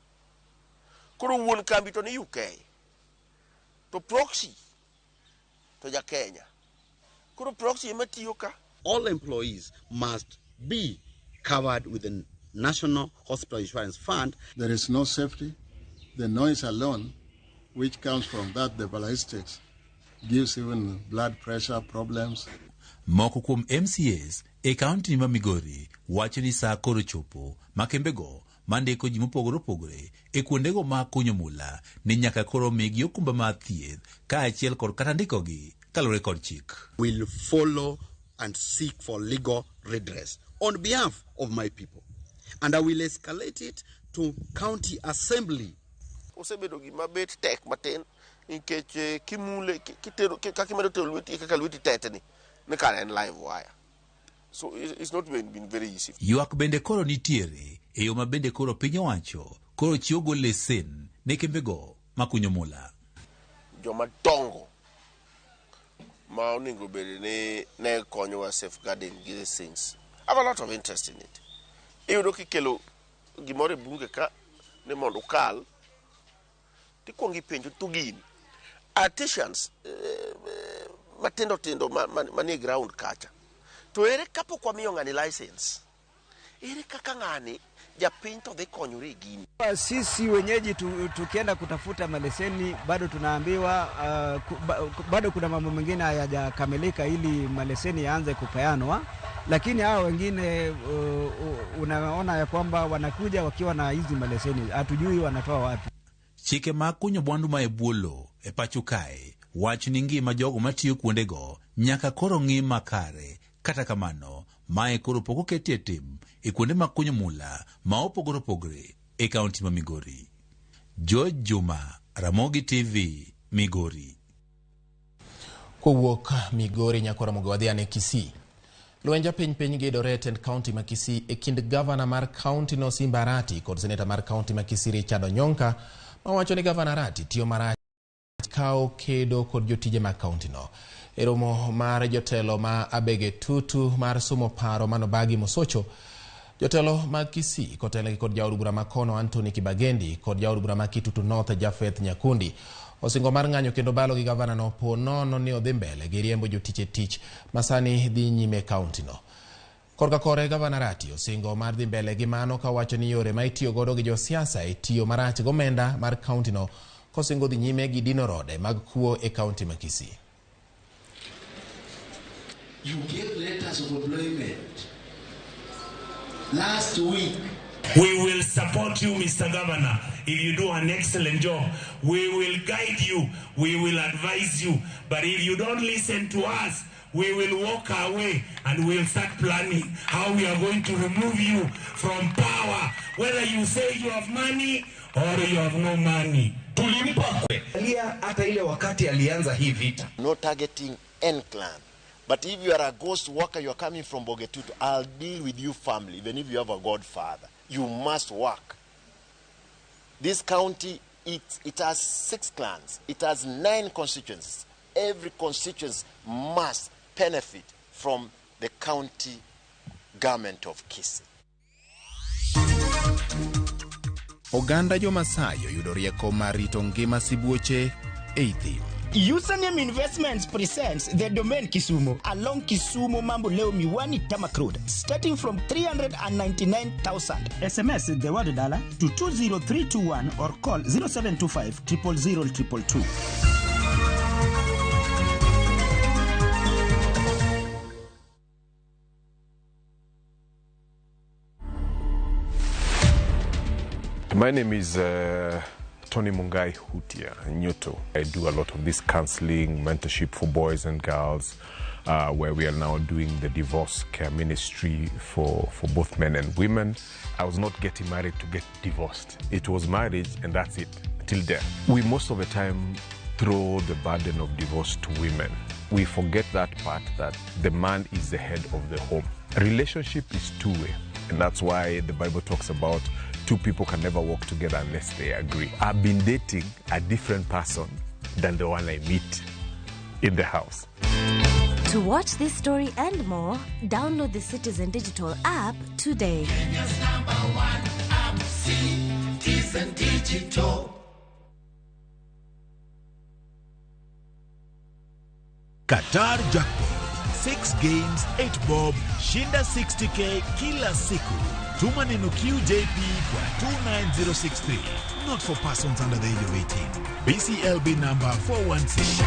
Koro wuon kambi to ni UK to proxy to ja Kenya. Koro proxy ema tiyo ka. All employees must be covered with the National Hospital Insurance Fund. There is no safety. The noise alone, which comes from that, the ballistics, gives even blood pressure problems. Moko kuom MCAs e kaunti ma Migori wacho ni saa koro chopo ma kembego mandiko ji mopogore opogore e kuondego mag kunyo mula ni nyaka koro migi okumba mar thieth kaachiel kod kata ndikogi kaluwore kod chik. Will follow and seek for legal redress on behalf of my people. And I will escalate it to county assembly. Osebedo gima bet tek matin nikech kimule kitero kaka imedo tero lweti kaka lweti tetni ni kare en live wire. So it's not been very easy. Ywak bende koro nitiere e yo ma bende koro piny owacho koro chiwo lesen ne kembego makunyo mula. Joma dongo ma onego bed ni ne konyowa safeguarding these things have a lot of interest in it. Iyudo kikelo gimoro e bunge ka ni mondo ukal tikuongo ipenjo to gini artisans matindo tindo manie ground kacha to ere kapok wamiyo ng'ani license, ere kaka ng'ani japiny to dhi konyore e gini? Sisi wenyeji tukienda kutafuta maleseni bado tunaambiwa bado kuna mambo mengine hayajakamilika ili maleseni yaanze kupeanwa, lakini hao wengine unaona ya kwamba wanakuja wakiwa na hizi maleseni, hatujui wanatoa wapi. Chike mag kunyo mwandu ma e bwo lowo e pacho kae wacho ni ngima jogo matiyo kuondego nyaka koro ng'i makare. Kata kamano, mae koro pok oketie tim e kuonde mag kunyo mula ma opogore opogore e kaunti ma Migori. George Juma, Ramogi TV, Migori. Kowuok Migori nyaka Ramogi wadhi ane Kisii. Lwenje piny piny gedore e tend kaunti ma Kisii e kind gavana mar kaunti no Simba Arati kod seneta mar kaunti ma Kisii Richard Onyonka mawacho ni gavana Arati tiyo marach kawo kedo kod jotije mag kaunti no. E romo mar jotelo ma Abege Tutu mar somo paro manobagi Mosocho, jotelo mag Kisii kotelnegi kod jaod bura ma kono Anthony Kibagendi kod jaod bura ma Kitutu North Japheth Nyakundi osingo mar ng'anyo kendo balo gi gavana no po nono ni odhi mbele gi riembo jotich e tich masani dhi nyime e kaunti no. Korka kore gavana Arati osingo mar dhi mbele gi mano kawacho ni yore ma itiyo godo gi josiasa e tiyo marach gomenda mar kaunti no kosingo dhi nyime gi dino rode mag kuo e kaunti ma Kisii. You gave letters of employment last week. We will support you, Mr. Governor, if you do an excellent job. We will guide you. We will advise you. But if you don't listen to us, we will walk away and we'll start planning how we are going to remove you from power, whether you say you have money or you have no money. Tulimpa hata ile wakati alianza hii vita. No targeting any clan. But if you are a ghost worker, you are coming from Bogetutu, I'll deal with you family, even if you have a godfather. You must work. This county, it has 6 clans. It has 9 constituencies. Every constituency must benefit from the county government of Kisii. Oganda jo-Masai oyudo rieko mar rito ngima sibuoche ei thim. Username Investments presents The Domain Kisumu along Kisumu Mamboleo Miwani Tamak Road, starting from 399,000. SMS the word dollar to 20321 or call 0725 000 222. My name is Tony Mungai Hutia Nyoto. I do a lot of this counseling, mentorship for boys and girls, where we are now doing the divorce care ministry for both men and women. I was not getting married to get divorced. It was marriage and that's it, till death. We most of the time throw the burden of divorce to women. We forget that part, that the man is the head of the home. Relationship is two-way, and that's why the Bible talks about two people can never walk together unless they agree. I've been dating a different person than the one I meet in the house. To watch this story and more, download the Citizen Digital app today. Kenya's number one app, Citizen Digital. Qatar Jackpot. 6 games, 8 bob, shinda 60k kila siku. Tuma neno QJP kwa 29063. Not for persons under the age of 18. BCLB number 416.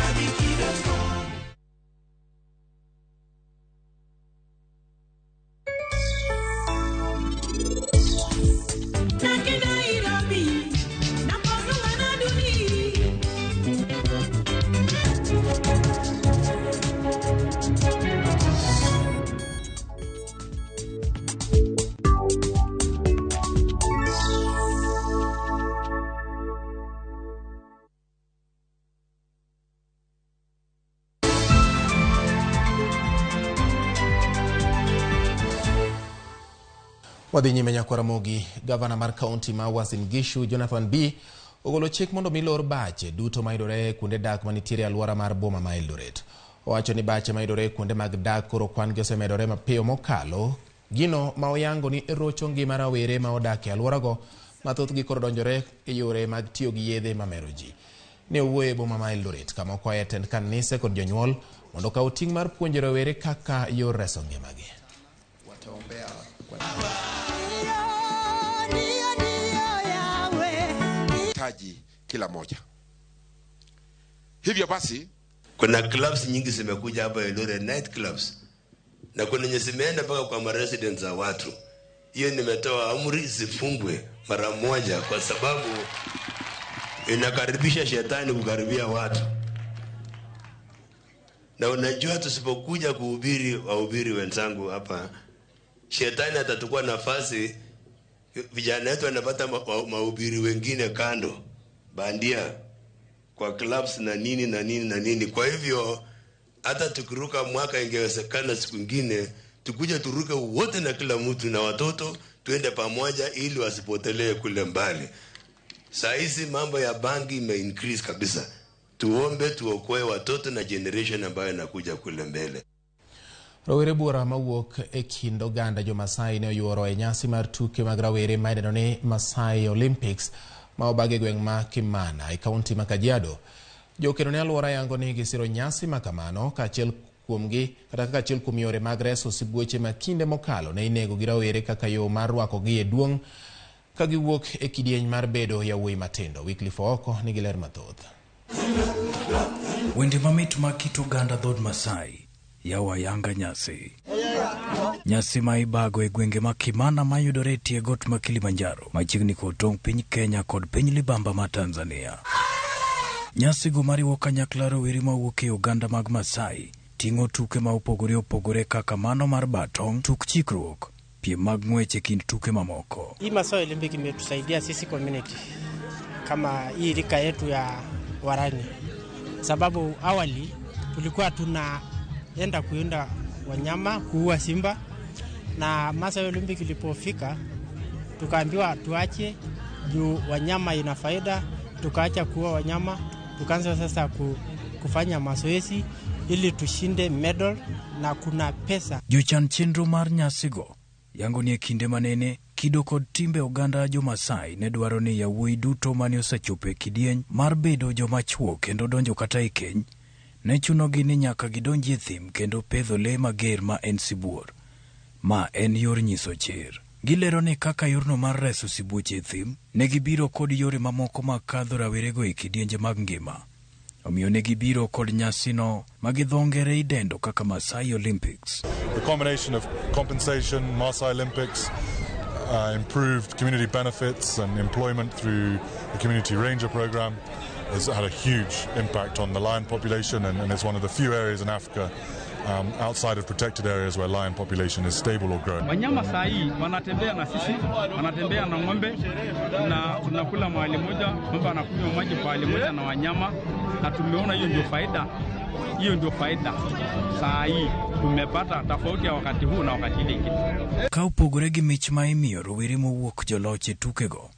Wadhi nyime nyakwa Ramogi, gavana mar kaunti ma Uasin Gishu Jonathan B ogolo chik mondo milor bache duto mayudore kuonde dak manitiere e alwora mar boma ma Eldoret. Owacho ni bache mayudore kuonde mag dak koro kwan gi osemedore mapiyo mokalo, gino ma oyango ni rocho ngima rawere ma odak e alworago ma thothgi koro donjore e yore mag tiyo gi yedhe mamero ji. Ne owuoyo e boma ma Eldoret kama okwaye tend kanise kod jonyuol mondo okaw ting' mar puonjo rawere kaka yor reso ngimagi. Taji kila moja. Hivyo basi kuna clubs nyingi zimekuja hapa Eldoret, night clubs, na kuna nye zimeenda mpaka kwa maresidents za watu. Hiyo nimetoa amri zifungwe mara moja, kwa sababu inakaribisha shetani kukaribia watu. Na unajua tusipokuja kuhubiri, wahubiri wenzangu hapa, shetani atatukua nafasi. Vijana wetu wanapata mahubiri wengine kando, bandia kwa clubs na nini na nini na nini. Kwa hivyo hata tukiruka mwaka, ingewezekana siku nyingine tukuje turuke wote na kila mtu na watoto, tuende pamoja ili wasipotelee kule mbali. Saa hizi mambo ya bangi ime increase kabisa. Tuombe tuokoe watoto na generation ambayo inakuja kule mbele. Rowere buora mawuok e kind oganda jo-Masai ne oyuoro e nyasi mar tuke mag rawere ma idendo ni Masai Olympics ma obag e gweng' ma Kimana e kaunti ma Kajiado. Jokeno ne alwora yango ni gisiro nyasi ma kamano kaachiel kuomgi kata kaka achiel kuom yore mag reso sibuoche ma kinde mokalo ne inego gi rawere kaka yo mar rwakogi e duong' ka giwuok e kidieny mar bedo yawuoyi matindo. Wycliffe Ooko nigi ler mathoth. Wende mamit mag kit oganda dhood Masai yawo ayanga nyasi. Nyasi ma ibago e gwenge ma Kimana mayudore e tie got ma Kilimanjaro machiegni kod tong' piny Kenya kod piny Libamba ma Tanzania. Nyasi go mariwo kanyakla rowere mawuok e oganda mag Masai ting'o tuke ma opogore opogore kaka mano mar batong', tuk chikruok, piem mag ng'wech e kind tuke mamoko. Hii Masai Olympic imetusaidia sisi community kama hii rika yetu ya Warani, sababu awali tulikuwa tuna enda kuinda wanyama, kuua simba, na Masai Olympic ilipofika tukaambiwa tuache juu wanyama ina faida, tukaacha kuua wanyama, tukaanza sasa kufanya mazoezi ili tushinde medal na kuna pesa. Jochan chenro mar nyasigo yango ni e kinde manene Kido kod timbe oganda jo-Masai ne dwaro ni yawuoyi duto mane osechopo e kidieny mar bedo joma chwo kendo donjo kata e keny, ne chunogi ni nyaka gidonji e thim kendo pedho lee mager ma en sibuor. Ma en yor nyiso chir. Gilero ni kaka yorno mar reso sibuoche e thim, ne gibiro kod yore mamoko mag kadho rawerego e kidienje mag ngima. Omiyo ne gibiro kod nyasino ma gi dho ngere idendo kaka Maasai Olympics. The combination of compensation, Maasai Olympics, improved community benefits and employment through the Community Ranger program has had a huge impact on the lion population and is one of the few areas in Africa outside of protected areas where lion population is stable or growing. Wanyama saa hii wanatembea na sisi, wanatembea na ng'ombe na tunakula mahali moja, ng'ombe anakunywa maji pahali moja na wanyama, na tumeona hiyo ndio faida. Hiyo ndio faida saa hii tumepata tofauti ya wakati huu na wakati ile ingine. Ka opogore gi mich ma imiyo rowere mowuok joloch e tukego,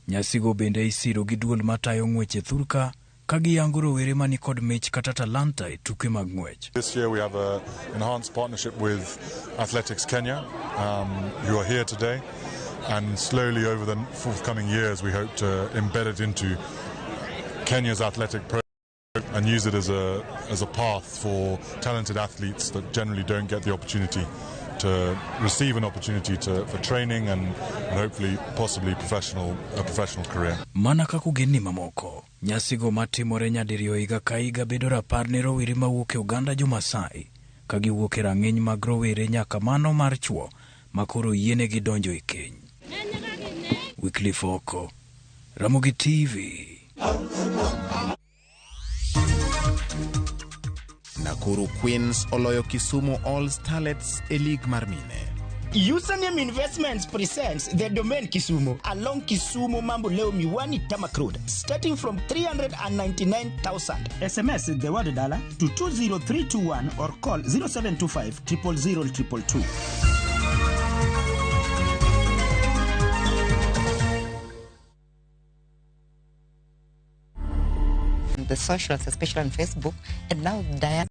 nyasigo bende isiro gi duol matayo ng'wech e thurka ka giyango rowere mani kod mich kata talanta e tuke mag ng'wech. This year we have an enhanced partnership with Athletics Kenya, who are here today, and slowly over the forthcoming years we hope to embed it into Kenya's athletic program and use it as a path for talented athletes that generally don't get the opportunity to receive an opportunity for training and hopefully possibly a professional career. Mana kaka ogendni mamoko, nyasigo matimore nyadiriyo higa ka higa bedo rapar ne rowere mawuok e oganda jo-Masai ka giwuok e rang'iny mag rowere nyaka mano mar chwo ma koro yienegi donjo e keny. Wycliffe Oko, Ramogi TV. Nakuru Queens oloyo Kisumu All Starlets e lig mar mine. Username Investments presents the Domain Kisumu along Kisumu Mamboleo Miwani Tarmac Road, starting from 399,000. SMS the word dollar to 20321 or call 0725 000 222. The socials, especially on Facebook, and now Diane.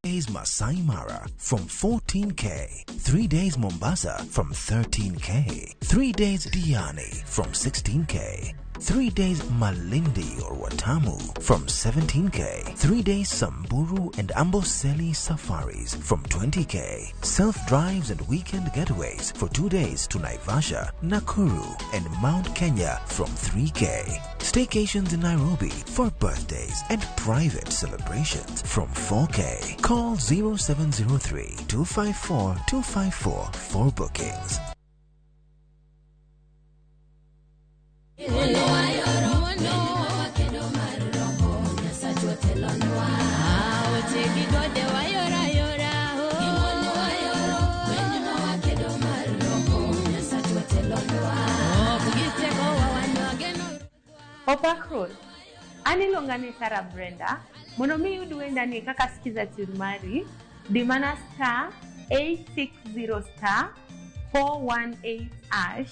Days Masai Mara from 14K, 3 days Mombasa from 13K, 3 days Diani from 16K, 3 days Malindi or Watamu from 17K, 3 days Samburu and Amboseli safaris from 20K, self-drives and weekend getaways for 2 days to Naivasha, Nakuru and Mount Kenya from 3K, staycations in Nairobi for birthdays and private celebrations from 4K. Call 0703 254 254 for bookings. Opakrol, an iluonga ni Sarah Brenda, mondo mi iyud wendani kaka sikiza tune mari, di mana star 860 star 418 hash,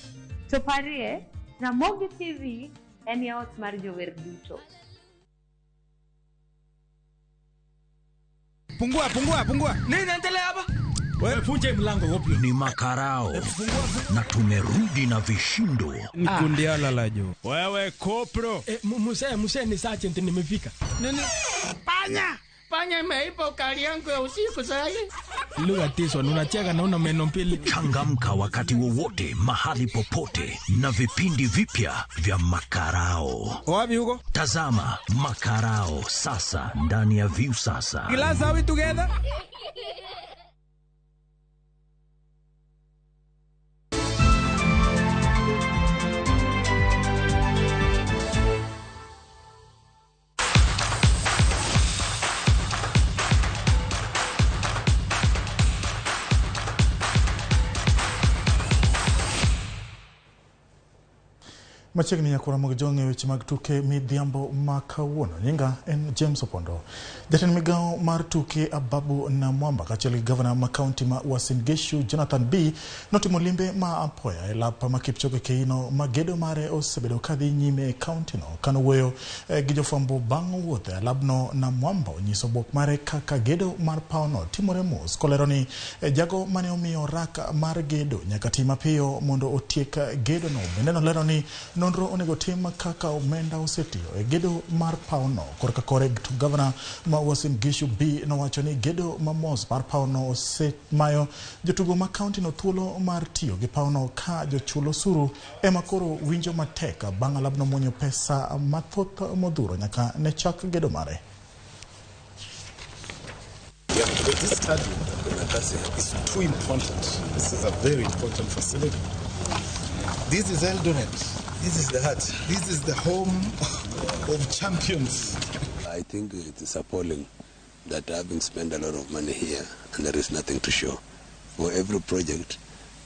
to parie Ramogi TV en yaot mar jower duto. Pungua, pungua, pungua. Nini naendelea hapa? Wewe funje mlango wapi? Ni makarao. Na tumerudi na vishindo. Ni kundiala la jo. Wewe kopro. Muse ni sergeant nimefika. Nini? Panya! Panya imeipa ukali yangu ya usiku sasa. Lugha tiso unacheka na una meno mbili. Changamka wakati wowote, mahali popote na vipindi vipya vya Makarao. Wapi huko? Tazama Makarao sasa ndani ya Viusasa. Glass, are we together? Machiegni nyakora mag jong'e weche mag tuke midhiambo ma kawuono. Nyinga en James Opondo. Jatend migawo mar tuke Ababu Namwamba kaachiel gi gavana ma kaunti ma Uasin Gishu Jonathan B notimo limbe ma apoya e lap ma Kipchoge Keino ma gedo mare osebedo kadhi nyime e kaunti no. Kanowuoyo gi jofwambo bang' wuoth e alabno, Namwamba onyiso bwok mare kaka gedo mar pawno timore mos, kolero ni jago mane omiyo rak mar gedo nyaka ti mapiyo mondo otiek gedo no. Bende nolero ni nonro onego tim kaka omenda osetiyo e gedo mar pawno. Korka kore to gavana ma Uasin Gishu B nowacho ni gedo mamos mar pawno osemayo jotugo ma kaunti no thuolo mar tiyo gi pawno ka jochul osuru ema koro winjo matek bang' alabno muonyo pesa mathoth modhuro nyaka ne chak gedo mare. Yeah, because this stadium is too important. This is a very important facility. This is Eldoret. This is the heart. This is the home of champions. I think it is appalling that having spent a lot of money here and there is nothing to show. For every project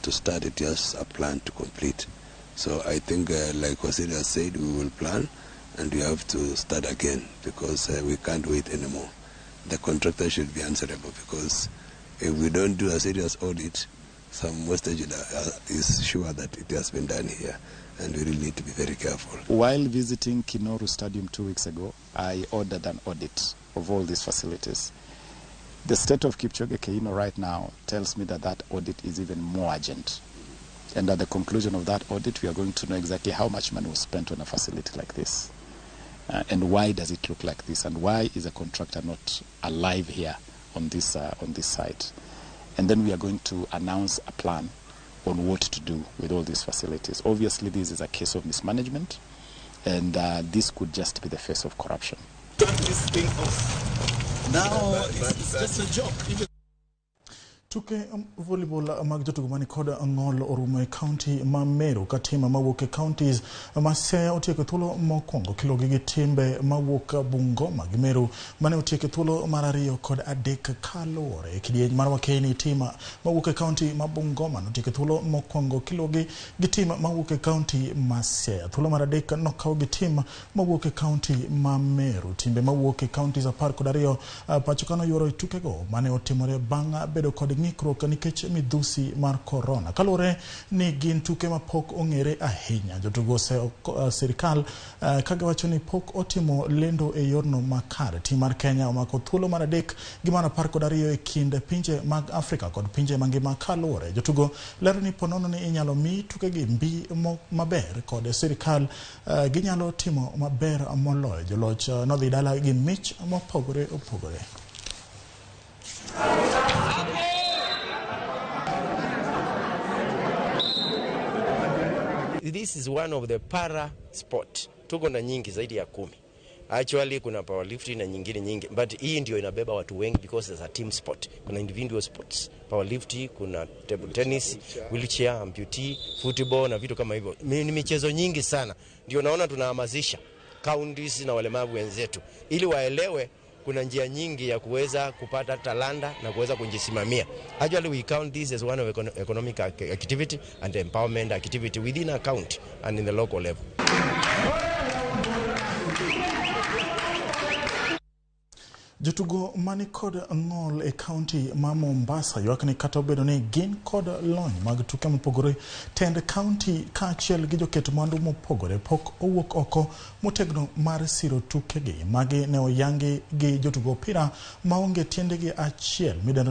to start, it has a plan to complete. So I think, like Wasili has said, we will plan and we have to start again because we can't wait anymore. The contractor should be answerable because if we don't do a serious audit, some wastage is sure that it has been done here, and we really need to be very careful. While visiting Kinoru Stadium 2 weeks ago, I ordered an audit of all these facilities. The state of Kipchoge Keino right now tells me that that audit is even more urgent. And at the conclusion of that audit, we are going to know exactly how much money was spent on a facility like this. And why does it look like this? And why is a contractor not alive here on this site? And then we are going to announce a plan on what to do with all these facilities. Obviously, this is a case of mismanagement, and this could just be the face of corruption. Turn this thing off. Now it's just a joke. Tuke volleyball mag jotugo mani kod ng'ol orumo e kaunti ma Meru ka tim mawuok e counties ma Siaya otieko thuolo mokwongo kilogi gi timbe mawuok Bungoma gi Meru mane otieko thuolo mar 2 kod 3 kaluwore. E kidieny mar wakeni tim mawuok e kaunti ma Bungoma notieko thuolo mokwongo kilogi gi tim mawuok e kaunti ma Siaya. Thuolo mar 3 nokaw gi tim mawuok e kaunti ma Meru. Timbe mawuok e counties 12 pacho ka noyuoro e tukego mane otimore bang' bedo kod ng'ikruok nikech midhusi mar korona. Kaluwore ni gin tuke mapok ong'ere ahinya, jotugo sirikal kagiwacho ni pok otimo lendo e yorno makare. Tim mar Kenya omako thuolo mar 3 gi mar 12 e kind pinje mag Afrika kod pinje mangima. Kaluwore jotugo lero ni ponono ni inyalo mi tukegi mbi maber kod sirikal, ginyalo timo maber moloyo. Joloch nodhi dala gi mich mopogore opogore. This is one of the para sport. Tuko na nyingi zaidi ya 10. Actually kuna powerlifting na nyingine nyingi, but hii ndio inabeba watu wengi because it's a team sport. Kuna individual sports, powerlifting, kuna table tennis, wheelchair, amputee, football na vitu kama hivyo. Ni michezo nyingi sana. Ndio naona tunahamasisha counties na walemavu wenzetu ili waelewe kuna njia nyingi ya kuweza kupata talanta na kuweza kujisimamia. Actually we count this as one of economic activity and empowerment activity within a county and in the local level. Jotugo mani kod ng'ol e kaunti ma Mombasa ywak ni kata obedo ni gin kod lony mag tuke mopogore, tend kaunti kaachiel gi joket mwandu mopogore pok owuok oko motegno mar siro tukegi. Magi ne oyangi gi jotugo opira maonge tiendegi achiel midendo